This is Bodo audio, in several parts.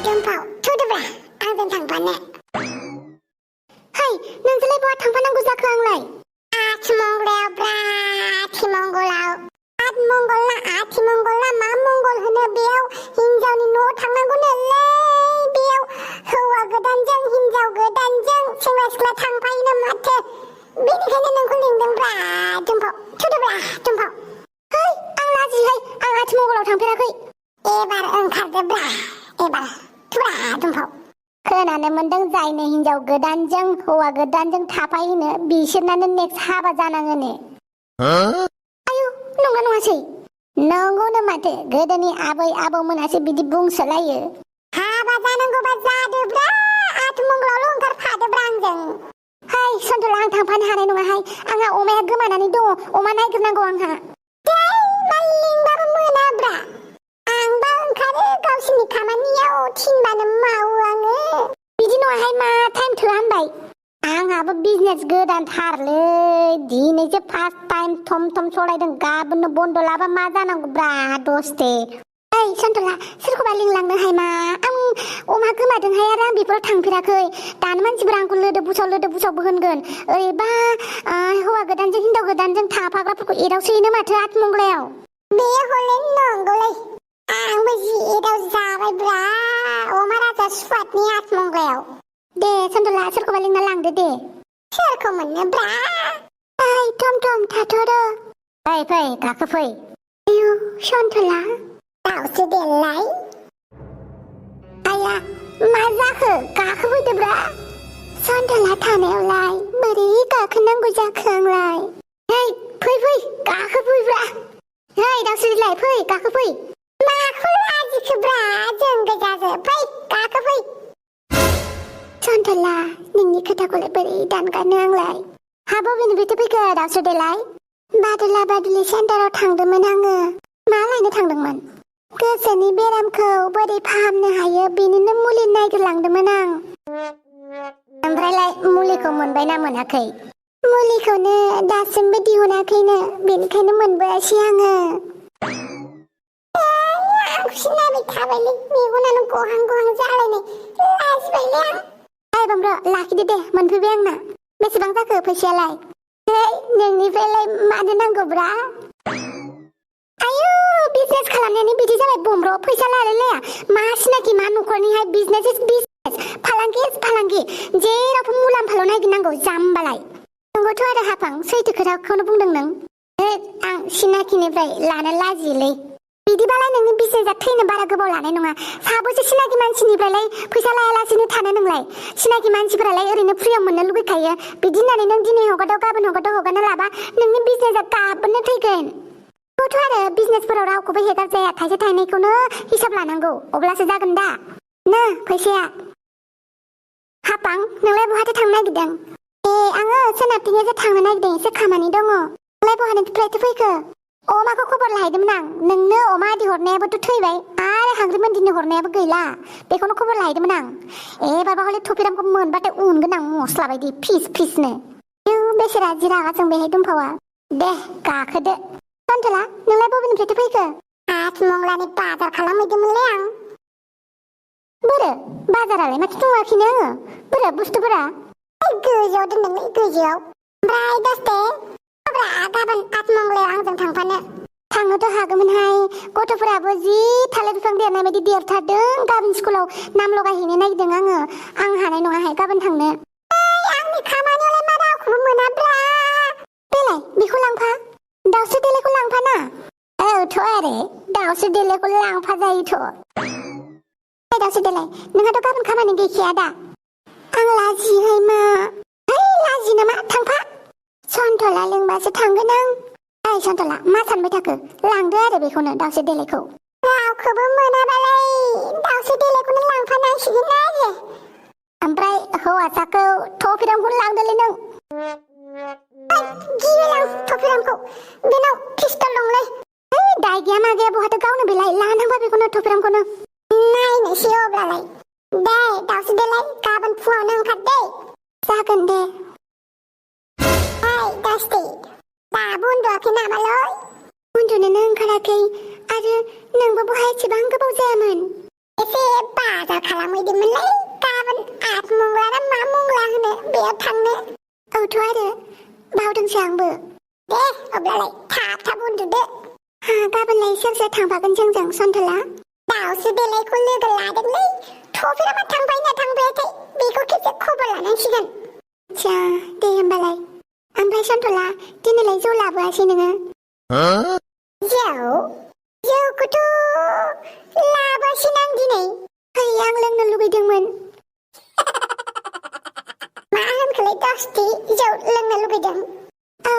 दुमफाव थुदोब्रा आंजों थांफानो है नोंजोंलाय बहा थांफानांगौ जाखो आंलाय आथिमंगलाव ब्रा आथिमंगलाव आतमंगल ना आथिमंगल ना मा मंगल होनो बेयाव हिनजावनि न'आव थांनांगौनोलै बेयाव हौवा गोदानजों हिनजाव गोदानजों सेंग्रा सिख्ला थांफायोनो माथो बेनिखायनो नोंखौ लिंदोंब्रा दुमफाव थुदोब्रा दुमफाव है आं लाजियोहाय आं आथिमंगलाव थांफेराखै एबार ओंखारदोब्रा एबार थुब्रा दुमफाव खोनानो मोनदों जायनो हिनजाव गोदानजों हौवा गोदानजों थाफायोनो बिसोरनानो नेक्स्ट हाबा जानाङोनो आयु नंगौ नङासै नंगौनो माथो गोदोनि आबै आबौमोनासो बिदि बुंसोलायो हाबा जानांगौबा जादोब्रा आथिमंगलावल' ओंखारफादोब्रा आंजों है सन्थला आं थांफानो हानाय नङाहाय आंहा अमाया गोमानानै दङ अमा नायग्रोनांगौ आंहा लिंबाबो मोनाब्रा आंबा ओंखारो गावसोरनि खामानियाव थिनबानो मावो आङो बिदि नङाहाय मा टाइम थोआ होनबाय आंहाबो बिजनेस गोदानथारलै दिनैसो फार्स्ट टाइम थम थम सलायदों गाबोननो बन्द लाबा मा जानांगौब्रा दसथे ओइ सन्थला सोरखौबा लिंलांनोहाय मा आं अमा गोमादोंहाय आरो आं बेफोराव थांफेराखै दानो मानसिफोरा आंखौ लोदो बुसावबो होनगोन ओरैबा हौवा गोदानजों हिनजाव गोदानजों थाफाग्राफोरखौ एदावसोयोनो माथो आथिमंगलायाव बे हले नंगौलै आंबो जि एदाव जाबायब्रा अमा राजा सुवादनि आथिमंगलायाव दे सन्थला सोरखौबा लिंना लांदो दे सोरखौ मोननोब्रा ओइ थम थम थाथ'र' फै गाखोफै आयु सन्थला दाउसो देलाय आया मा जाखो गाखोफैदोब्रा सन्थला थानायावलाय बोरै गाखोनांगौ जाखो आंलाय है फै गाखोफैब्रा है दाउसो देलाय फै गाखोफै माखौ लाजिखोब्रा जों गोजाजो फै गाखोफै सन्थला नोंनि खोथाखौलाय बोरै दानगारनो आंलाय हा बबेनिफ्रायथो फैखो दाउसो देलाय बादुला बादुलि सेन्टाराव थांदोंमोन आङो मा लायनो थांदोंमोन गोसोनि बेरामखौ बोरै फाहामनो हायो बेनिनो मुलि नागिरलांदोंमोन आं ओमफ्रायलाय मुलिखौ मोनबायना मोनाखै मुलिखौनो दासिमबो दिहुनाखैनो बेनिखायनो मोनबोआसै आङो सिनायबाय थाबायलै मेगनानो गहां जालायनाय लाजिबायलै आं बामब्र लाखिदो दे मोनफैबाय आंना बेसेबां जाखो फैसायालाय है नोंनिफ्रायलाय मानो नांगौब्रा आयु बिजनेस खालामनायानो बिदि जाबाय बमब्र फैसा लालाया मा सिनाखि मा न'खरनिहाय बिजनेस इज बिजनेस फालांगि इज फालांगि जेरावबो मुलाम्फाल' नागिरनांगौ जाम्बालाय नंगौथ' आरो हाफां सैथो खोथाखौनो बुंदों नों आं सिनाखिनिफ्राय लानो लाजियोलै बिदिबालाय नोंनि बिजनेसा थैनो बारा गोबाव लानाय नङा साबैसे सिनाखि मानसिनिफ्रायलाय फैसा लायालासेनो थानो नोंलाय सिनाखि मानसिफोरालाय ओरैनो फ्रियाव मोननो लुबैखायो बिदि होननानै नों दिनै हगारदाव गाबोन हगारदाव हगारना लाबा नोंनि बिजनेसा गाबोननो थैगोन थ' आरो बिजनेसफोराव रावखौबो हेगार जाया थाइसे थाइनैखौनो हिसाब लानांगौ अब्लासो जागोन दा ना फैसाया हापां नोंलाय बहाथो थांनो नागिरदों आङो सोनाबथिंजायसो थांनो नागिरदों एसे खामानि दङ नोंलाय बहानिफ्रायथो फैखो अमाखौ खबर लाहैदोंमोन आं नोंनो अमा आदि हरनायाबोथ' थैबाय आरो हांग्रि मोनदिनो हरनायाबो गैला बेखौनो खबर लाहैदोंमोन आं बाबा हले थफिरामखौ मोनबाथाय उनगोन आं मस्ला बायदि फिसनो बेसे राजि रागा जों बेहाय दुमफावा दे गाखोदो सन्थला नोंलाय बबेनिफ्रायथो फैखो आथिमंगलानि बाजार खालामहैदोंमोनलै आं बोरो बाजारालाय माथो दङाखैनो बोरो बुस्थुफोरा गोजौआव दोनदोंलै गोजौआव ओमफ्राय दसथे गाबोन आथिमंगलायाव आंजों थांफानो थांनोथ' हागौमोनहाय गथ'फोराबो जि थालिर बिफां देरनाय बायदि देरथारदों गाबोन स्कुलाव नाम लगायहैनो नागिरदों आङो आं हानाय नङाहाय गाबोन थांनो आंनि खामानियावलाय मा रावखौबो मोनाब्रा देलाय बेखौ लांफा दाउस्रि देलायखौ लांफाना औथ' आरो दाउस्रि देलायखौ लांफा जायोथ' दाउस्रि देलाय नोंहाथ' गाबोन खामानि गैखाया दा आं लाजियोहाय मा लाजि नामा थांफा सन्थला लिंबासो थांगोन आं सन्थला मा सानबाय थाखो लांदो आरो बेखौनो दाउस्रि देलायखौ रावखौबो मोनाबालाय दाउस्रि देलायखौनो लांफानांसिगोन आरो ओमफ्राय हौवासाखौ थफिरामखौनो लांदोलै नों गिलां थफिरामखौ बेनाव पिस्तल दंलै दाय गैया मा गैया बहाथो गावनो बेलाय लानांबा बेखौनो थफिरामखौनो नायनोसै अब्लालाय दे दाउस्रि देलाय गाबोन फुङावनो ओंखार दे जागोन दे दसथे दाबो उन्दुआखै नामालै उन्दुनोनो ओंखाराखै आरो नोंबो बहाय एसेबां गोबाव जायामोन एसे बाजार खालामहैदोंमोनलै गाबोन आठमंगला ना मा मंगला होनो बेयाव थांनो औथ' आरो बावदोंसो आंबो दे अब्लालाय थाब उन्दुदो गाबोनलाय सोर सोर थांफागोन जोंजों सन्थला दाउसो देलायखौ लोगो लादोंलै थ'फेरा मा थांबाय ना थांबायाथाय बेखौ खेबसे खबर लानांसिगोन आच्छा दे होमबालाय ओमफ्राय सन्थला दिनैलाय जौ लाबोआसै नोङो जौखौथ' लाबोआसैना आं दिनै है आं लोंनो लुगैदोंमोन मा होनखोलाय दस्ति जौ लोंनो लुगैदों औ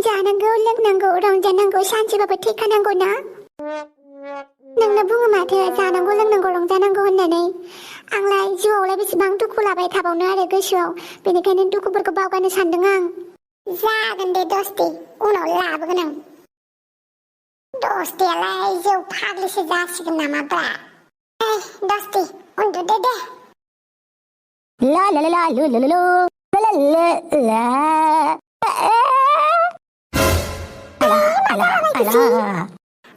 जानांगौ लोंनांगौ रंजानांगौ सानसेबाबो थैखानांगौ ना नोंनो बुङो माथो जानांगौ लोंनांगौ रंजानांगौ होननानै आंलाय जिउआवलाय बेसेबां दुखु लाबाय थाबावनो आरो गोसोआव बेनिखायनो दुखुफोरखौ बावगारनो सानदों आं जागोन दे दस्ति उनाव लाबोगोन आं दस्तियालाय जौ फाग्लिसो जासिगोन नामाब्रा दस्ति उन्दुदो दे ला ला ला ला ला ला ला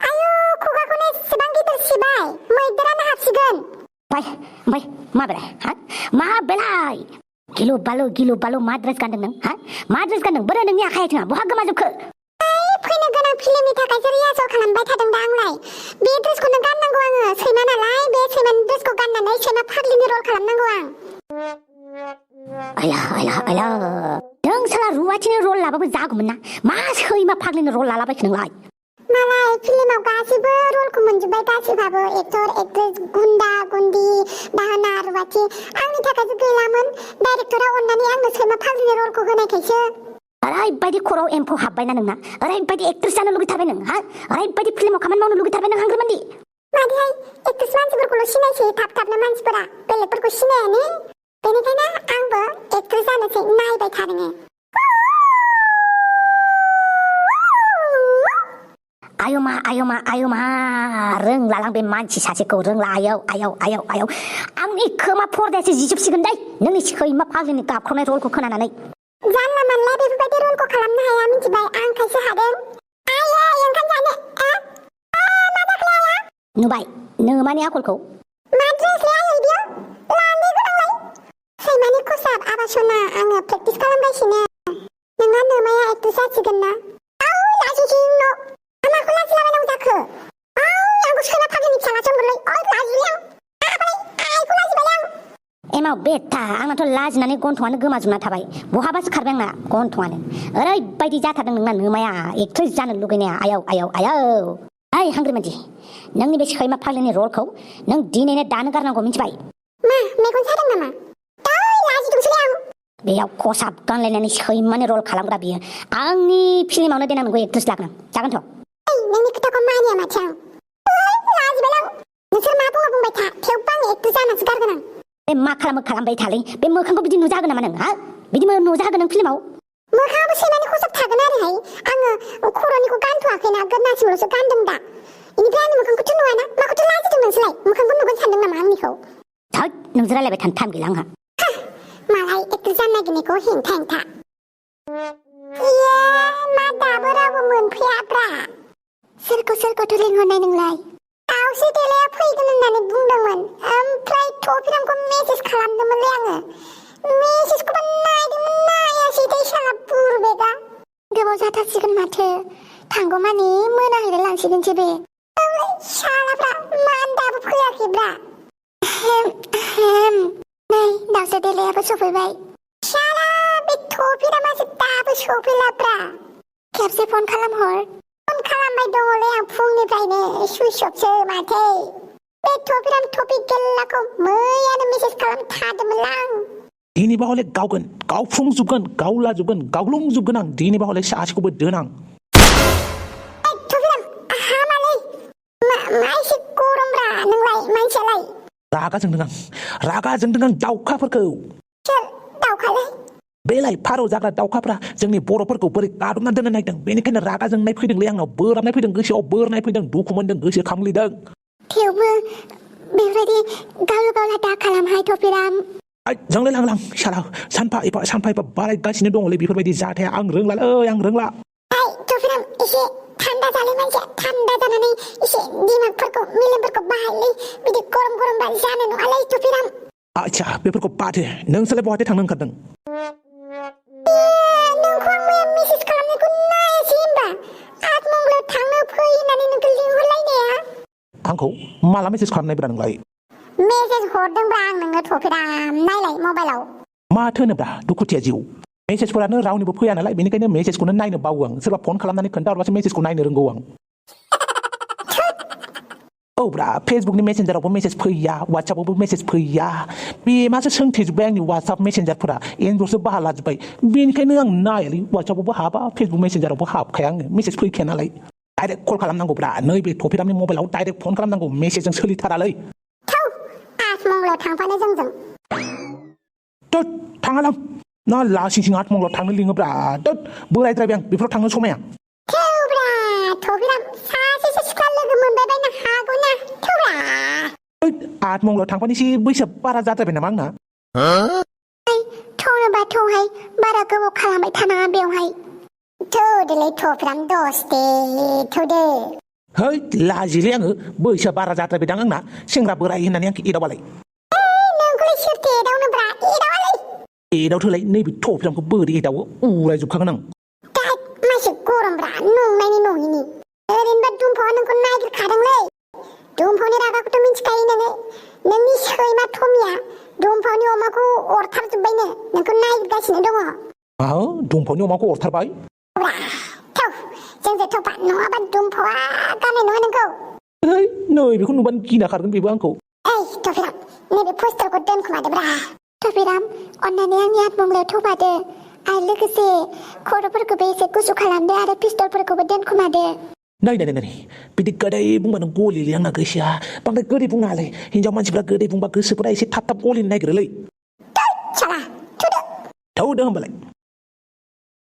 आयु खुगाखौनो एसेबां गिदिर सिबाय मैदेरानो हाबसिगोन ओमफ्राय माबेलाय गिलु बालु मा ड्रेस गानदों नों मा ड्रेस गानदों बोरो नोंनि आखाइ आथिङा बहा गोमाजोबखो फैनो गोनां फिल्मनि थाखायसो रिहार्सेल खालामबाय थादों दा आंलाय बे ड्रेसखौनो गाननांगौ आङो सैमा नालाय बे सैमानि ड्रेसखौ गाननानै सैमा फाग्लिनि रल खालामनांगौ आं आया नों साला रुवाथिनि रल लाबाबो जागौमोन ना मा सैमा फाग्लिनि रल लालाबायखो नोंलाय मालाय फिल्माव गासिबो रलखौ मोनजोब्बाय गासिबाबो एक्टर एक्ट्रेस गुन्दा गुन्दी दाहोना रुवाथि आंनि थाखायसो गैलामोन डाइरेक्टरा अननानै आंनो सैमा फाग्लिनि रलखौ होनायखायसो ओरैबायदि खर'आव एम्फौ हाबबायना नोंना ओरैबायदि एक्ट्रेस जानो लुगैथारबाय नों ओरैबायदि फिल्माव खामानि मावनो लुगैथारबाय नों हांग्रोमोनदि मादिहाय एक्ट्रेस मानसिफोरखौल' सिनायसै थाबनो मानसिफोरा बेलेगफोरखौ सिनायानो बेनिखायनो आंबो एक्ट्रेस जानोसै नायबाय थादों आयमा रोंलालां बे मानसि सासेखौ रोंला आयौ आंनि खोमा फर्दायासो जिजोबसिगोन दै नोंनि सैमा फाग्लिनि गाबख्रावनाय रलखौ खोनानानै जानला मानला बेफोरबायदि रलखौ खालामनो हाया मिथिबाय आं खायसे हादों ओंखाम जानो मा जाखो आया नुबाय नोमानि आखलखौ मा ड्रेसलै आयै बियो लांनो गोनांलाय सैमानि खसाब आबासना आङो प्रेक्टिस खालामगासिनो नोंहा नोमाया एक्ट्रेस जासिगोन ना लाजिसिं न' माखौ लाजिलाबायनांगौ जाखो आंखौ सैमा फाग्लिनि फिसाला संगोरलै लाजिबाय आइखौ लाजिबाय आं एमाव बेथा आंनाथ' लाजिनानै गन्थंआनो गोमाजोबना थाबाय बहाबासो खारबाय आंना गन्थंआनो ओरैबायदि जाथारदों नोंना नोमाया एक्ट्रेस जानो लुगैनाया आयौ ओइ हांग्रिमादि नोंनि बे सैमा फाग्लिनि रलखौ नों दिनैनो दानो गारनांगौ मिथिबाय मा मेगन सादों नामा लाजिदोंसैलै आं बेयाव खसाब गानलायनानै सैमानि रल खालामग्रा बियो आंनि फिल्मावनो देनां नोंखौ एक्ट्रेस लागोन जागोनथ' नोंनि खोथाखौ मानिया माथो आं लाजिबाय आं नोंसोर मा बुंबाय था थेवबो आं एक्ट्रेस जानोसो गारगोन आं बे मा खालामबाय थालै बे मोखांखौ बिदि नुजागोन नामा नों बिदि नुजागोन नों फिल्माव मोखाङाबो सैमानि खसाब थागोन आरोहाय आङो खर'निखौ गानथ'वाखैना गोदनासिमल'सो गानदों दा बेनिफ्राय आंनि मोखांखौथ' नुवाना माखौथ' लाजिदों नोंसोरलाय मोखांखौ नुगोन सानदों नामा आंनिखौ नोंजों रायलायबाय थानो टाइम गैला आंहा मालाय एक्ट्रेस जानो नागिरनायखौ हेंथा मा दाबो रावबो मोनफैयाब्रा सोरखौथ' लिंहरनाय नोंलाय दाउसो देलाया फैगोन होननानै बुंदोंमोन ओमफ्राय थ'फिरामखौ मेसेज खालामदोंमोनलै आङो मेसेजखौबो नायदोंमोन नायासै दै साला बुरबेगा गोबाव जाथारसिगोन माथो थांगौमानि मोनाहैलाय लांसिगोनसो बे सालाफ्रा मानो दाबो फैयाखैब्रा नै दाउसो देलायाबो सफैबाय साला बे थ'फिरामासो दाबो सफैलाब्रा खेबसे फन खालामहर फन खालामबाय दङलै आं फुंनिफ्रायनो सुइच अफसो माथो बे थ'फिराम टपिक गेल्लाखौ मैयानो मेसेज खालामथारदोंमोनलां दिनैबा हले गावगोन गावफुंजोबगोन गावलाजोबगोन गावग्लुंजोबगोन आं दिनैबा हले सासेखौबो दोनां थ'फिराम हामालै मा एसे गरमब्रा नोंलाय मानसियालाय रागा जोंदों आं दाउखाफोरखौ सोर दाउखालाय बेलाय फारौ जाग्रा दाउखाफ्रा जोंनि बर'फोरखौ बोरै गादबना दोननो नागिरदों बेनिखायनो रागा जोंनाय फैदोंलै आंनाव बोराबनाय फैदों गोसोआव बोरनाय फैदों दुखु मोनदों गोसो खामग्लिदों थेवबो बेबायदि गावला दा खालामहाय थ'फिराम जोंलाय लांलां साला सानफा एफा बारायगासिनो दङलै बेफोरबायदि जाथाया आं रोंला थ'फिराम एसे थान्दा दालाय मानसिया थान्दा जानानै एसे दिमागफोरखौ मेलेमफोरखौ बाहायलै बिदि गरम गरमबा जानो नङालै टुपिराम आच्छा बेफोरखौ बादो नोंसोरलाय बहाथो थांनो ओंखारदों नोंखौ आं मैया मेसेज खालामनायखौ नायासै होमबा आठमंगलाव थांनो फै होननानै नोंखौ लिंहरलायनाया आंखौ माला मेसेज खालामनायब्रा नोंलाय मेसेज हरदोंब्रा आं नोंनो टुपिराम नायलाय मबाइलाव माथो होनोब्रा दुखुथिया जिउ मेसेजफोरानो रावनिबो फैया नालाय बेनिखायनो मेसेजखौनो नायनो बावो आं सोरबा फन खालामनानै खोन्थाहरबासो मेसेजखौ नायनो रोंगौ आं औब्रा फेसबुकनि मेसेन्जारावबो मेसेज फैया वाट्सएपआवबो मेसेज फैया बे मासो सोंथेजोब्बाय आंनि वाट्सएप मेसेन्जारफोरा एन्ड्रइडसो बाहा लाजोब्बाय बेनिखायनो आं नायालै वाट्सएपआवबो हाबा फेसबुक मेसेन्जारावबो हाबखाया आङो मेसेज फैखाया नालाय डाइरेक्ट कल खालामनांगौब्रा नैबे टपिरामनि मबाइलाव डाइरेक्ट फन खालामनांगौ मेसेजजों सोलिथारालै थौ आठमंगलाव थांफानो जोंजों थोद थाङालां ना लासिंसिं आठमंगलाव थांनो लिङोब्रा थोद बोरायद्रायबाय आं बेफोराव थांनो समाया थौब्रा टपिराम सासेसो सिख्ला लोगो मोनबाय बायनो हागौ ना थौब्रा आठमंगलाव थांफानो एसे बैसोआ बारा जाद्रायबाय नामा आंना थौनोबा थौहाय बारा गोबाव खालामबाय थानाङा बेवहाय थौदोलै टपिराम दसदे थौदो है लाजिलै आङो बैसोआ बारा जाद्रायबायदां आंना सेंग्रा बोराय होननानै आंखौ एदावबालाय नोंखौलाय सोरथो एदावनोब्रा एदावालै एदावथोलाय नैबे टपिरामखौ बोरै एदावो उरायजोबखागोन आं मासे गरमब्रा नंनायनि नङिनि ओरैनोबा दुमफावआ नोंखौ नागिरखादोंलै दुमफावनि रागाखौथ' मिन्थिखायो नोङो नोंनि सैमा टमिया दुमफावनि अमाखौ अरथारजोब्बायनो नोंखौ नागिरगासिनो दङ दंफांनि अमाखौ अरथारबाय थौ जोंजों थौफा नङाबा दुमफावआ गारनाय नङा नोंखौ नै बेखौ नुबानो गिना खारगोन बेबो आंखौ ओइ टपिराम नैबे पस्टारखौ दोनखोमादोब्रा टपिराम अन्नानै आंनि आठमंगलाव थौफादो आरो लोगोसे खर'फोरखौबो एसे गुसु खालामदो आरो पिस्तलफोरखौबो दोनखोमादो नै बिदि गोदै बुंबानो गलिलै आंना गोसोआ बांद्राय गोदै बुंनाङालै हिनजाव मानसिफ्रा गोदै बुंबा गोसोफोरा एसे थाब थाब गलिनो नागिरोलै साला थौदो थौदो होमबालाय